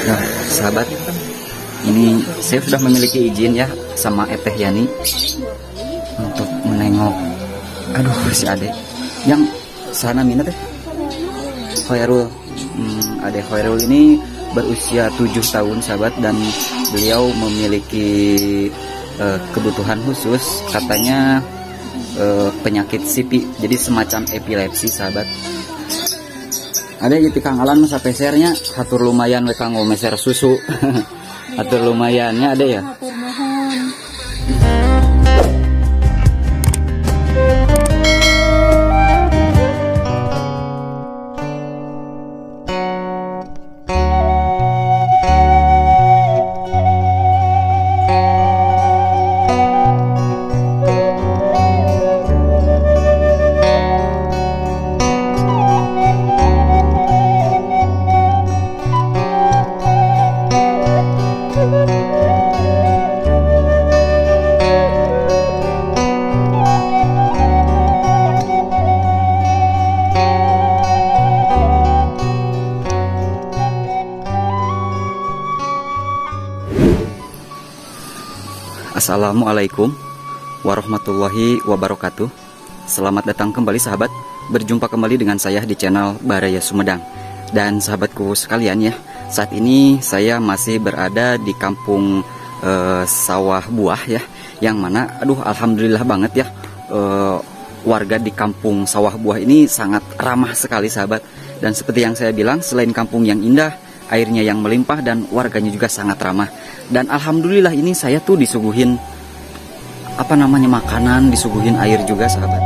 Nah, sahabat, ini saya sudah memiliki izin ya sama Eteh Yani untuk menengok. Aduh, si Ade yang sana minat teh Khairul. Ade Khairul ini berusia 7 tahun sahabat, dan beliau memiliki kebutuhan khusus, katanya penyakit sipi, jadi semacam epilepsi sahabat. Ada di Kang Alan masa pesernya hatur lumayan we kanggo meser susu. Hatur lumayannya ada ya. Assalamualaikum warahmatullahi wabarakatuh. Selamat datang kembali sahabat. Berjumpa kembali dengan saya di channel Baraya Sumedang. Dan sahabatku sekalian ya, saat ini saya masih berada di kampung Sawah Buah ya, yang mana aduh alhamdulillah banget ya, warga di kampung Sawah Buah ini sangat ramah sekali sahabat. Dan seperti yang saya bilang, selain kampung yang indah, airnya yang melimpah, dan warganya juga sangat ramah. Dan alhamdulillah ini saya tuh disuguhin apa namanya makanan, disuguhin air juga sahabat.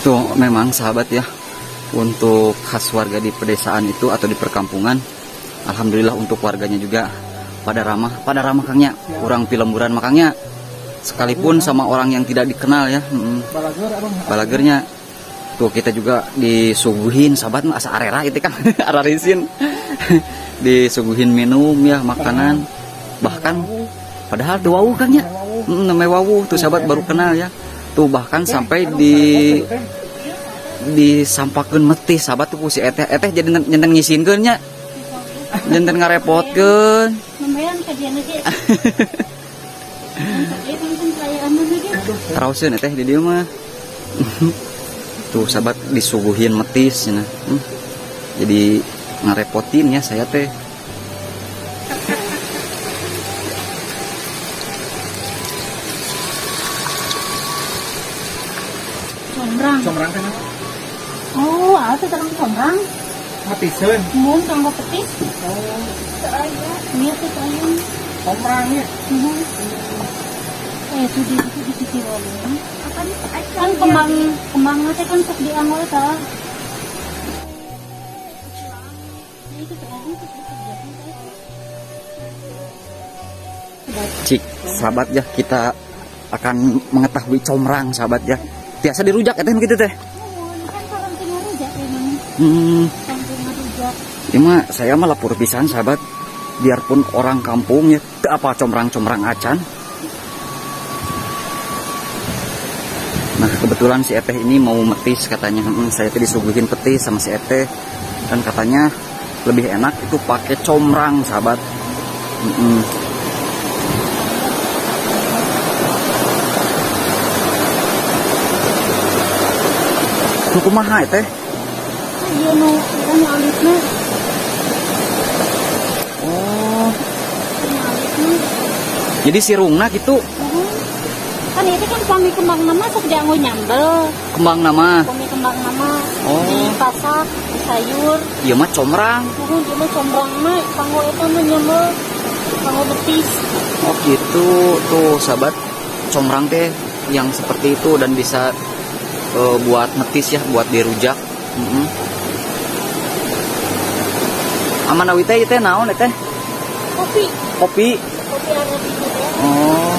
Tuh memang sahabat ya, untuk khas warga di pedesaan itu atau di perkampungan, alhamdulillah untuk warganya juga pada ramah kangnya, kurang pilemburan makangnya, sekalipun sama orang yang tidak dikenal ya. Balagernya tuh kita juga disuguhin sahabat, asa arera itu kan, ararisin, disuguhin minum ya, makanan, bahkan padahal tuh wawuh kangnya, namanya wawuh tuh sahabat baru kenal ya. Tuh bahkan sampai disampakeun metih sahabat tuh si eteh, eteh jadi nyenten ngisinkeun nya, nyenten ngarepotkeun. Taraoseun eteh di dieu mah. Tuh sahabat disuguhin metis cenah. Jadi ngarepotin ya saya teh. Combrang. Combrang kan? Oh, ada terang combrang. Matiseun. Mun kanggo petis. Oh. Aya. Ieu teh aya. Combrang ya. Itu di sisi rolling. Kan kembang kembangna teh kan sok dianggo eta. Itu teh Cik, sahabat ya, kita akan mengetahui combrang sahabat ya. Biasa dirujak eteh begitu teh. Ini mah saya mah lapor pisan sahabat. Biarpun orang kampung ya, teu apa combrang-combrang acan. Nah, kebetulan si Eteh ini mau metis katanya. Saya teh disuguhin petis sama si Eteh, dan katanya lebih enak itu pakai combrang sahabat. Nu kumaha teh? Ieu nu eta alitna. Oh. Jadi sirungna gitu. Kan itu kan pami kembang nama sok dianggo nyambel. Kembang nama. Pami kembang nama. Oh. Dipasak, sayur. Ieu mah combrang. Heeh, ieu mah combrang mah kanggo eta mah nyambel, kanggo betis. Oh gitu. Tuh sahabat, combrang teh yang seperti itu dan bisa buat metis ya, buat dirujak. Aman awi teh teh naon teh? Kopi. Kopi. Kopi arabica. Oh.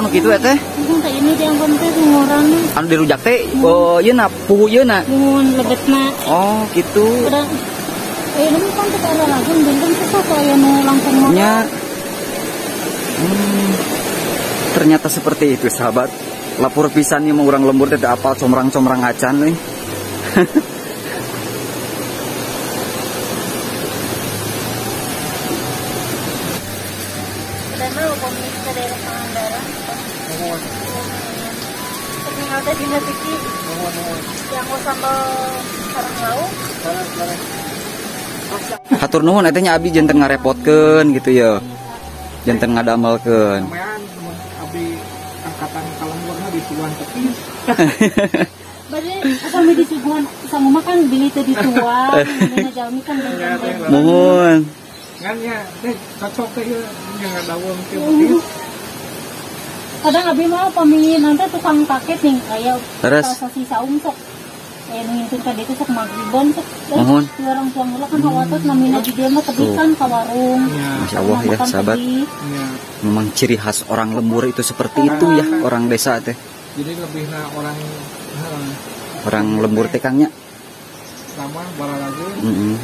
Oh, nu kitu teh. Teh ini dianggon teh sunguran. Anu dirujak teh ieu na puhu ieu na. Mun lebetna. Oh, kitu. Ini kan teh ada langsung benten susah aya nu langkung mah. Nya. Ternyata seperti itu, sahabat. Lapor pisan ieu mah urang lembur teh teu apal comrang-comrang acan euy. Hatur nuhun eta nya abi janten ngarepotkeun gitu ya. Janten ngadamelkeun. Abi angkatan ka lemburna disuguhan petis. Bade asal disuguhan sama kan beli teh dituang, dina jalmi kan Muhun. Ngan nya teh cocok teh ieu nya ngadaweng teh petis. Kadang abi mah pami nanti tukang paket nih kayak sasi saum sok. Kayak ngintip tadi itu sok magriban sok. Mohon. Orang tua mula kan khawatir namina di dia mah tebikan ka warung. Masya Allah ya sahabat. Ya. Memang ciri khas orang lembur itu seperti itu ya, orang desa teh. Jadi lebih nah orang orang lembur teh Kangnya. Sama baralagu.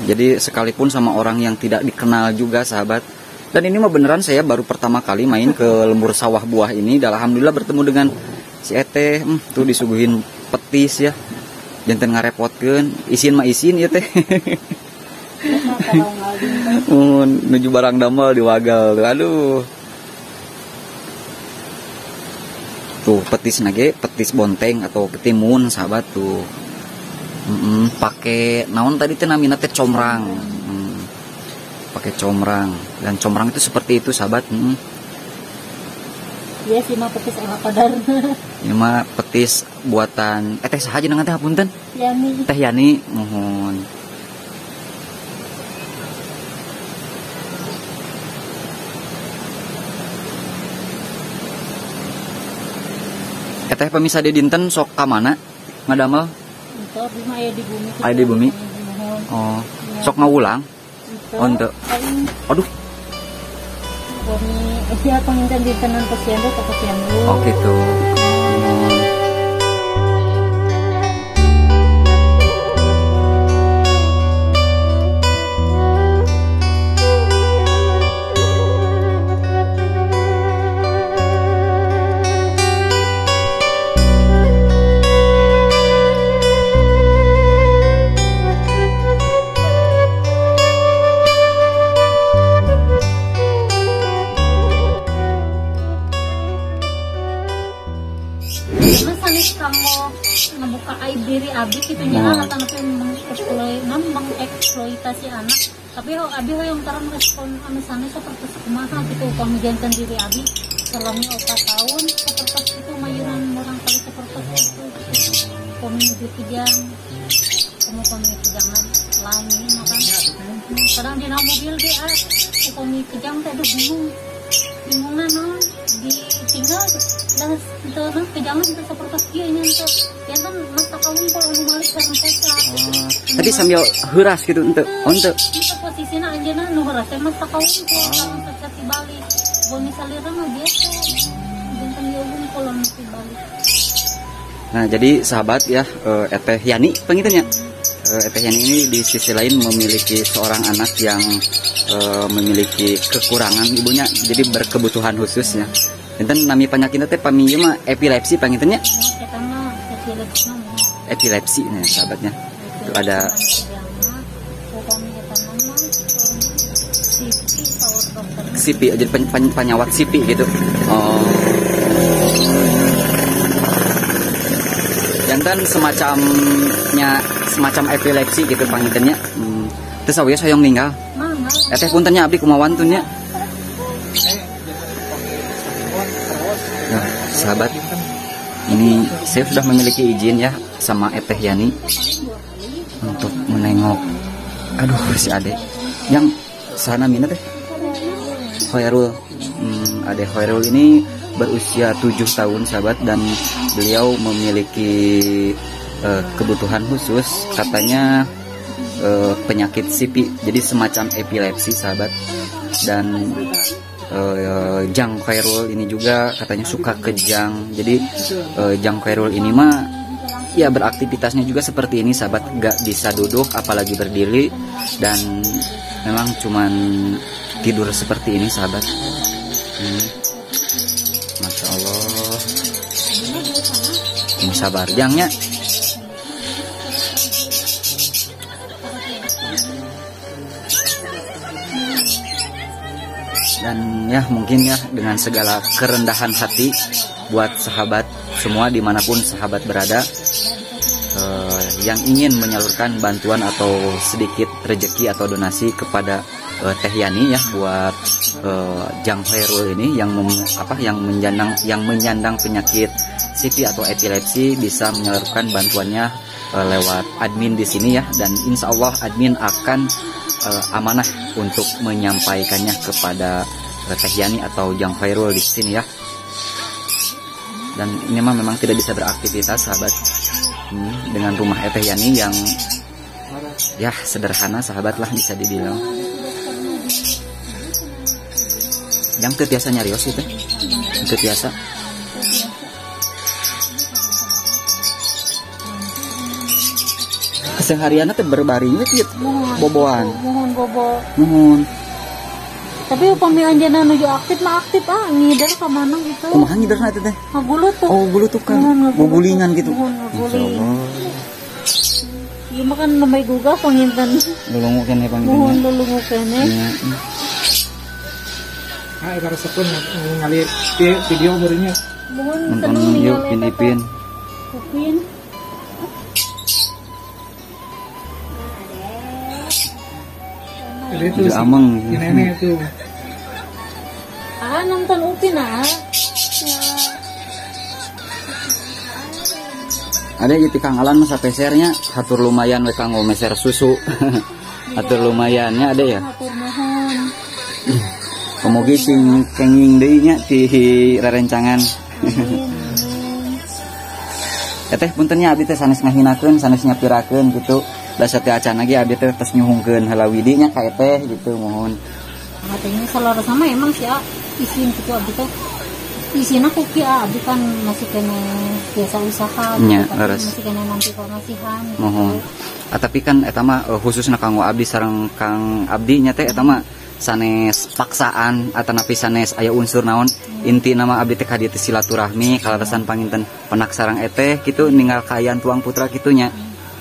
Jadi sekalipun sama orang yang tidak dikenal juga sahabat. Dan ini mah beneran saya baru pertama kali main ke lembur sawah buah ini. Dan alhamdulillah bertemu dengan si Eteh. Tuh disuguhin petis ya. Janten ngarepotkeun, isin mah isin ya teh. Nuju barang damel diwagal. Aduh. Tuh petis nage, petis bonteng atau ketimun sahabat tuh. Pakai naon tadi teh namina teh comrang. Pakai comrang, dan comrang itu seperti itu sahabat. Iya sih mah petis ala kadar. Ini mah petis buatan teh saha jenengan teh hapunten? Yani. Teh Yani, muhun. Teh pamisa di dinten sok ka mana ngadamel? Itu abdi mah aya di bumi. Aya di bumi. Oh, sok ngawulang. Oh, ente. Aduh. Bumi ya panginten dintenan posyandu ke posyandu. Oh gitu. Diri abi gitu nya anak mengeksploitasi anak, tapi abi hoyong tarang respon anu sanes seperti kumaha gitu upami janten diri abi selama 4 tahun seperti itu mayuran orang kali seperti itu upami nuju kijang upami kijangan lami makan kadang dina mobil ge upami kijang teh aduh bingung bingungna naon ditinggal dan itu kejangan itu seperti kieu nya teh jantan masa kawin kalau anu malik sareng sesa. Tadi sambil heuras gitu ente. Oh ente. Itu posisina anjeunna nu heuras teh masa kawin sareng sesa ti balik. Bumi salira mah biasa. Jantan ieu hungkul anu ti balik. Nah, jadi sahabat ya, Eteh Yani panginten nya. Eteh Yani ini di sisi lain memiliki seorang anak yang memiliki kekurangan ibunya, jadi berkebutuhan khususnya. Enten nami penyakitna teh pami ieu mah epilepsi panginten nya. Epilepsi nih sahabatnya. Itu ada sipi, jadi penyawat sipi gitu. Oh. Jantan semacam epilepsi gitu pangintennya. Terus awewe hoyong ninggal. Eteh punten nya abdi kumaha wantun nya. Nah, sahabat, ini saya sudah memiliki izin ya sama Eteh Yani untuk menengok. Aduh, si Ade yang sana mina teh Khairul. Ade Khairul ini berusia 7 tahun sahabat, dan beliau memiliki kebutuhan khusus, katanya penyakit sipi, jadi semacam epilepsi sahabat. Dan Jang Khairul ini juga katanya suka kejang. Jadi Jang Khairul ini mah ya beraktivitasnya juga seperti ini sahabat, gak bisa duduk apalagi berdiri, dan memang cuman tidur seperti ini sahabat. Masya Allah, ini sabar jangnya. Dan ya mungkin ya dengan segala kerendahan hati buat sahabat semua dimanapun sahabat berada, yang ingin menyalurkan bantuan atau sedikit rejeki atau donasi kepada Teh Yani ya, buat Jang Khairul ini yang menyandang penyakit CP atau epilepsi, bisa menyalurkan bantuannya lewat admin di sini ya, dan insya Allah admin akan amanah untuk menyampaikannya kepada Teh Yani atau Jang Khairul di sini ya. Dan ini mah memang tidak bisa beraktivitas sahabat, dengan rumah Teh Yani yang ya sederhana sahabat lah bisa dibilang. Yang teu tiasa nyarios itu, teu tiasa. Kesehariannya teh berbaring kieu boboan. Muhun bobo. Muhun. Tapi upami anjeunna nuju aktif mah aktif ah, ngider ka mana gitu. Kumaha ngiderna eta teh? Ngagulutuk. Oh, gulutukan. Gugulingan gitu. Insyaallah. Ieu mah kan nembe gugah panginten. Lulungu keneh panginten. Muhun lulungu keneh. Ah, eta resepun ningali video beureunnya. Muhun seneng yuk Upin Ipin. Upin. Itu ameng nenek itu. Ah, nonton Upin ah. Ada ieu Kang Alan mah sapesernya, hatur lumayan we kanggo meser susu. Hatur lumayannya ada ya. Hatur nuhun. Pemugi sing kenging deui nya ti rerencangan. Teh punten nya abdi teh sanes ngahinakeun, sanes nyapirakeun gitu. Da sateu acan lagi abdi teh tos nyuhungkeun heula widi nya ka eteh gitu mohon. Katanya salah sama emang sih ah, isin gitu abdi teh. Isina kuki ah, abdi kan masih kena biasa usaha gitu, nya, masih kena nanti pemasihan gitu. Mohon. Ah, tapi kan eta mah khususna kanggo abdi sareng Kang Abdi nya teh eta mah sanes paksaan atanapi sanes aya unsur naon. Inti nama abdi teh ka dieu teh silaturahmi kalarasan panginten penak sareng eteh gitu ninggal kaayaan tuang putra kitu nya.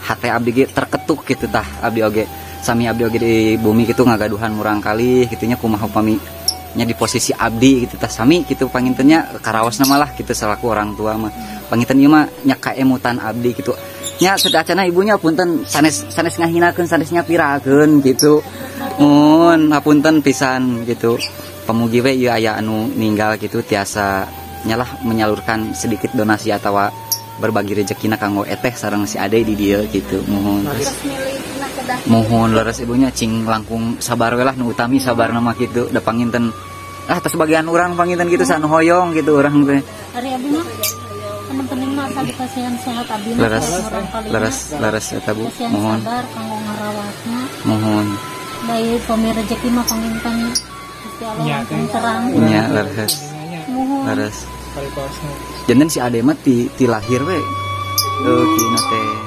Hate abdi ge terketuk gitu tah abdi oge sami abdi oge di bumi gitu ngagaduhan murang kali gitunya kumaha upami nya di posisi abdi gitu tah sami gitu pangintennya karaosna malah gitu selaku orang tua mah panginten ieu mah nya kaemutan abdi gitu nya sedacana ibunya punten sanes sanes ngahinakeun sanes nyapirakeun gitu mun hapunten pisan gitu pamugi we ieu aya anu ninggal gitu tiasa nyalah menyalurkan sedikit donasi atawa berbagi rezekina kanggo eteh sareng si ade di dieu gitu mohon. Mohon leres ibunya cing langkung sabar we lah nu utami sabarna mah kitu da panginten ah teh sebagian urang panginten kitu sanu hoyong gitu urang teh. Ari abdi mah anu penting mah asa dikasihan sehat abdi mah leres leres leres eta Bu mohon sabar kanggo ngarawatna. Mohon. Da ieu pami rezeki mah panginten Gusti Allah langkung terang. Nya leres. Leres. Janten si ade mah ti lahir we. Kina teh.